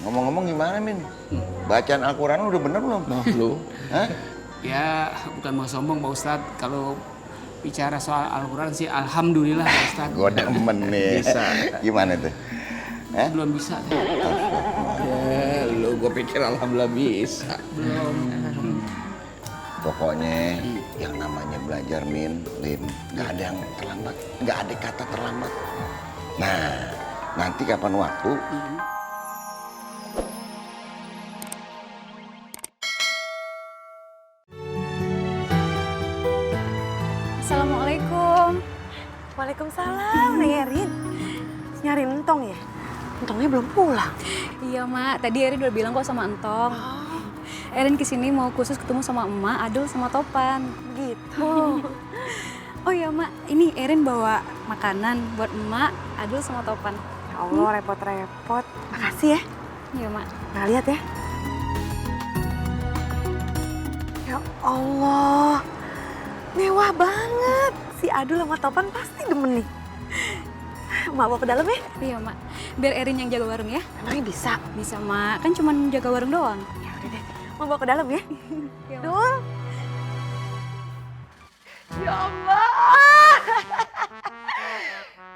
ngomong-ngomong gimana, Min? Bacaan Al-Quran udah bener belum? Nah, lu? Hah? Ya, bukan mau sombong Pak Ustadz. Kalau bicara soal Al-Quran sih alhamdulillah Pak Ustadz. Gue demen nih. Bisa. Gimana tuh? Hah? Belum bisa. Ya, lu gue pikir alhamdulillah bisa. Belum. Pokoknya yang namanya belajar, Min, Lin, nggak ada yang terlambat. Nggak ada kata terlambat. Nah, nanti kapan waktu, Assalamualaikum. Waalaikumsalam, Neng Erin. Nyari Entong ya? Entongnya belum pulang. Iya, Mak. Tadi Erin udah bilang kok sama Entong. Erin kesini mau khusus ketemu sama Emak, Adul, sama Topan. Gitu. Oh iya, Mak. Ini Erin bawa makanan buat Emak, Adul, sama Topan. Ya Allah, repot-repot. Makasih ya. Iya, Mak. Nah, lihat ya. Ya Allah. Mewah banget. Si Adul sama Topan pasti demen nih. Mak bawa ke dalam ya? Iya, Mak. Biar Erin yang jaga warung ya. Emangnya bisa? Bisa, Mak. Kan cuma jaga warung doang. Ya udah deh. Mau bawa ke dalam ya? Iya, Mak. Dul. Ya Allah.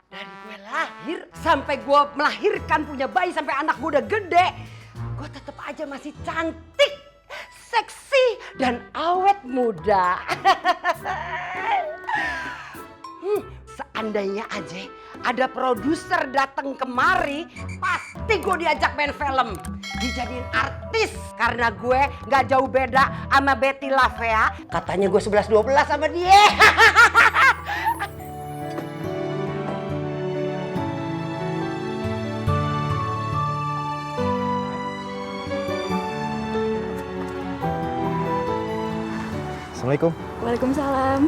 Dari gue lahir sampai gue melahirkan punya bayi sampai anak gue udah gede, gue tetap aja masih cantik, seksi dan awet muda. Seandainya aja ada produser datang kemari, pasti gue diajak main film, dijadiin artis karena gue nggak jauh beda sama Betty Lavea. Katanya gue 11-12 sama dia. Assalamualaikum. Waalaikumsalam.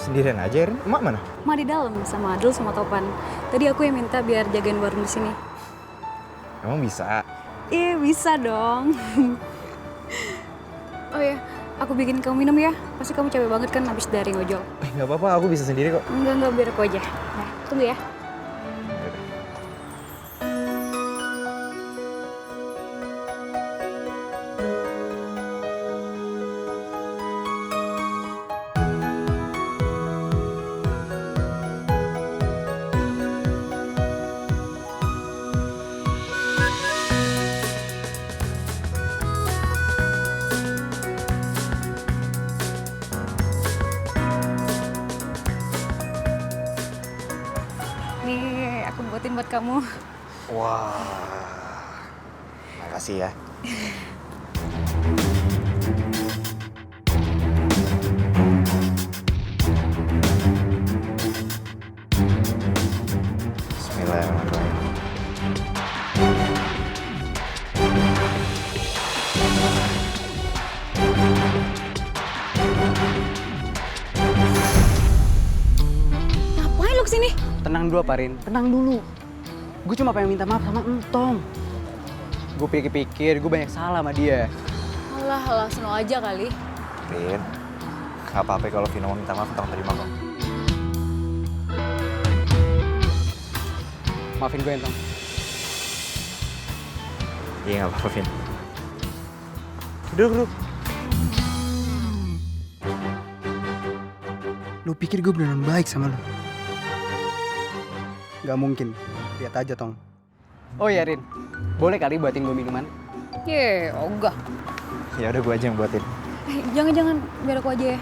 Sendirian aja, Erin? Emak mana? Emak di dalam sama Adul, sama Topan. Tadi aku yang minta biar jagain warung di sini. Emang bisa? Iya, bisa dong. Oh ya, aku bikin kamu minum ya. Pasti kamu capek banget kan habis dari ngojol. Nggak apa-apa, aku bisa sendiri kok. Enggak, biar aku aja. Nah, tunggu ya. Nih, aku buatin buat kamu. Wah, makasih ya. Bismillahirrahmanirrahim. Ngapain lu kesini? Tenang dulu, Parin. Tenang dulu. Gue cuma pengen minta maaf sama Entong. Gue pikir-pikir, gue banyak salah sama dia. Alah, seno aja kali. Rin, nggak apa-apa kalau Vino mau minta maaf, Entong terima kok. Maafin gue, Entong. Iya, nggak apa-apa, Vin. Duduk. Lu pikir gue beneran baik sama lu? Gak mungkin. Lihat aja, Tong. Oh iya, Rin. Boleh kali buatin gue minuman? Ye, ogah. Ya udah, gue aja yang buatin. Jangan, biar aku aja ya.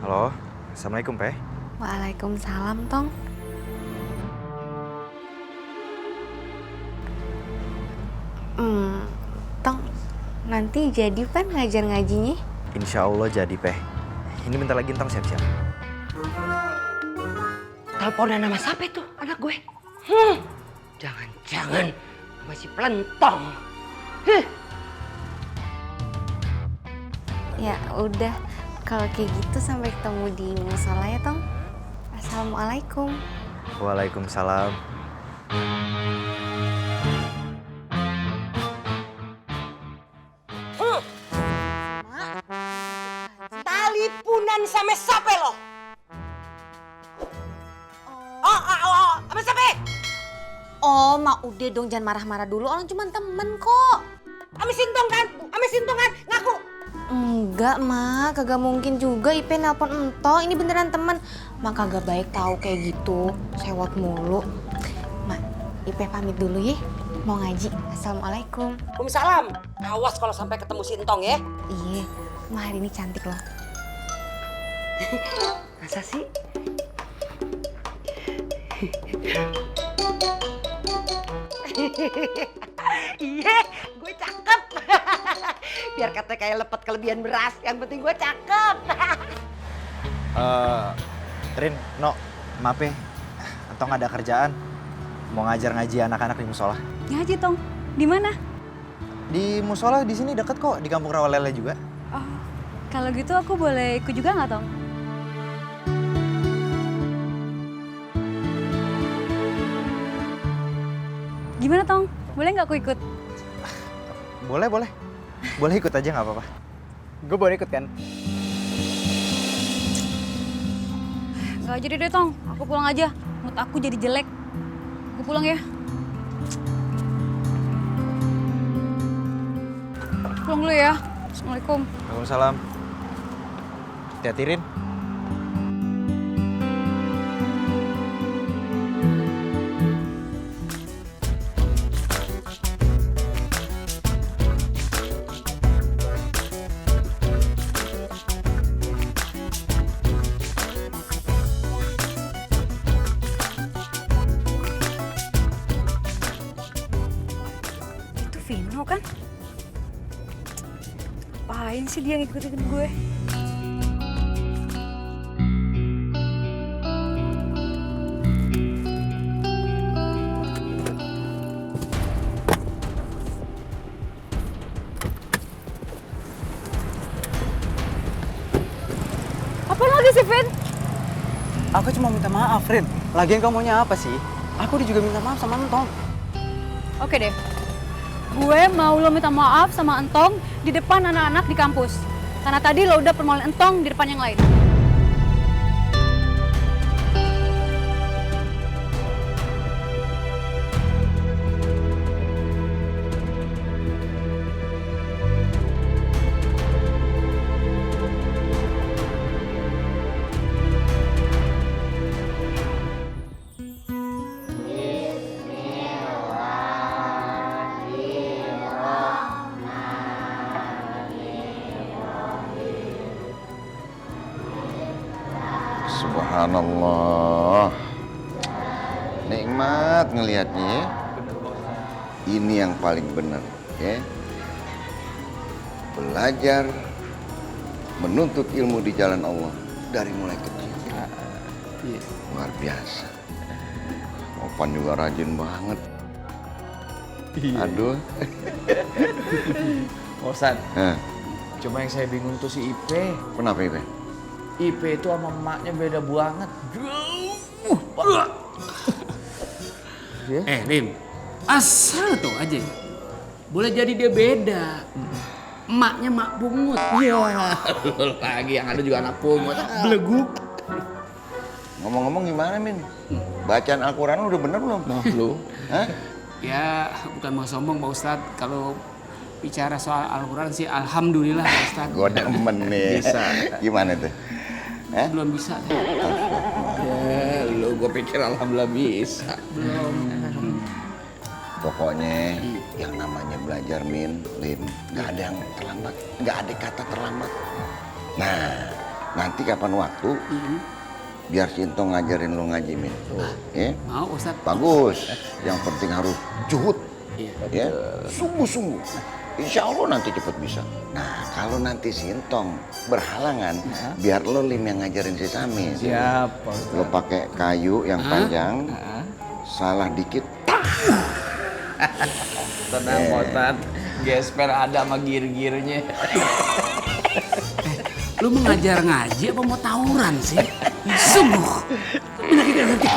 Halo, Assalamualaikum, Pe. Waalaikumsalam, Tong. Tong, nanti jadi kan ngajar ngajinya? Insya Allah jadi, Pe. Ini bentar lagi Entong siap-siap. Teleponan sama siapa itu anak gue? Jangan-jangan masih pelentong. Ya udah, kalau kayak gitu sampai ketemu di musola ya, Tong. Assalamualaikum. Waalaikumsalam. Talipunan sama siapa lo? Sama siapa? Oh, mak udah dong, jangan marah-marah dulu. Orang cuma temen kok. Sama Sintong kan? Sama Sintong kan? Ngaku. Enggak, mak. Kagak mungkin juga Ipe nelpon entong. Ini beneran temen. Mak kagak baik tahu kayak gitu. Sewot mulu. Mak, Ipe pamit dulu ya. Mau ngaji. Assalamualaikum. Waalaikumsalam. Awas kalau sampai ketemu Sintong ya. Iya, mak hari ini cantik loh. Masa sih? Iya, gue cakep. Biar katanya kayak lepet kelebihan beras, yang penting gue cakep. Rin, No, maaf ya. Entong ada kerjaan. Mau ngajar ngaji anak-anak di musola. Ngaji, Tong. Di mana? Di musola di sini deket kok, di Kampung Rawalele juga. Oh, kalau gitu aku boleh ikut juga nggak, Tong? Gimana, Tong? Boleh nggak aku ikut? Boleh, boleh. Boleh ikut aja nggak apa-apa. Gue boleh ikut kan? Nggak jadi deh, Tong. Aku pulang aja. Mood aku jadi jelek. Aku pulang ya. Pulang dulu ya. Assalamualaikum. Waalaikumsalam. Hati-hati, Rin. Itu Vino kan? Apain sih dia ngikutin gue? Apa lagi sih, Vin? Aku cuma minta maaf, Rin. Lagian kamu maunya apa sih? Aku juga minta maaf sama Entong. Oke deh. Gue mau lo minta maaf sama Entong di depan anak-anak di kampus. Karena tadi lo udah permaluin Entong di depan yang lain. Subhanallah. Nikmat ngelihatnya ya. Ini yang paling benar ya. Belajar menuntut ilmu di jalan Allah dari mulai kecil. Luar biasa. Opan juga rajin banget. Aduh. Ustad, Nah, cuma yang saya bingung tuh si Ipe. kenapa Ipe? Ipe itu sama emaknya beda banget. Jauh banget. Lim, asal tuh aja. Boleh jadi dia beda. Emaknya mak pungut. Iya, lagi yang ada juga anak pungut. Beleguk. Ngomong-ngomong gimana Min? Bacaan Al-Quran lu udah bener belum? Nah lu. Hah? Ya, bukan mau sombong Pak Ustadz. Kalau bicara soal Al-Quran sih Alhamdulillah Pak Ustadz. Gue demen nih. Bisa. Gimana tuh? Belum bisa. Ya, lu gue pikir alhamdulillah bisa. Pokoknya yang namanya belajar Min, Lim, gak ada yang terlambat. Gak ada kata terlambat. Nah, nanti kapan waktu, biar Sintong ngajarin lu ngaji Min. Ya? Mau Ustadz? Bagus. Yang penting harus juhud. Iya. Ya, sungguh-sungguh. Insya Allah nanti cepet bisa. Nah, kalau nanti Sintong berhalangan, biar lo Lim yang ngajarin si Samin. Siap, Pak Ustadz. Lo pakai kayu yang panjang, salah dikit. Tenang, Ustadz. Gesper ada sama gir-girnya. Lu mengajar ngaji apa mau tawuran sih? Sungguh. Benar kita nanti.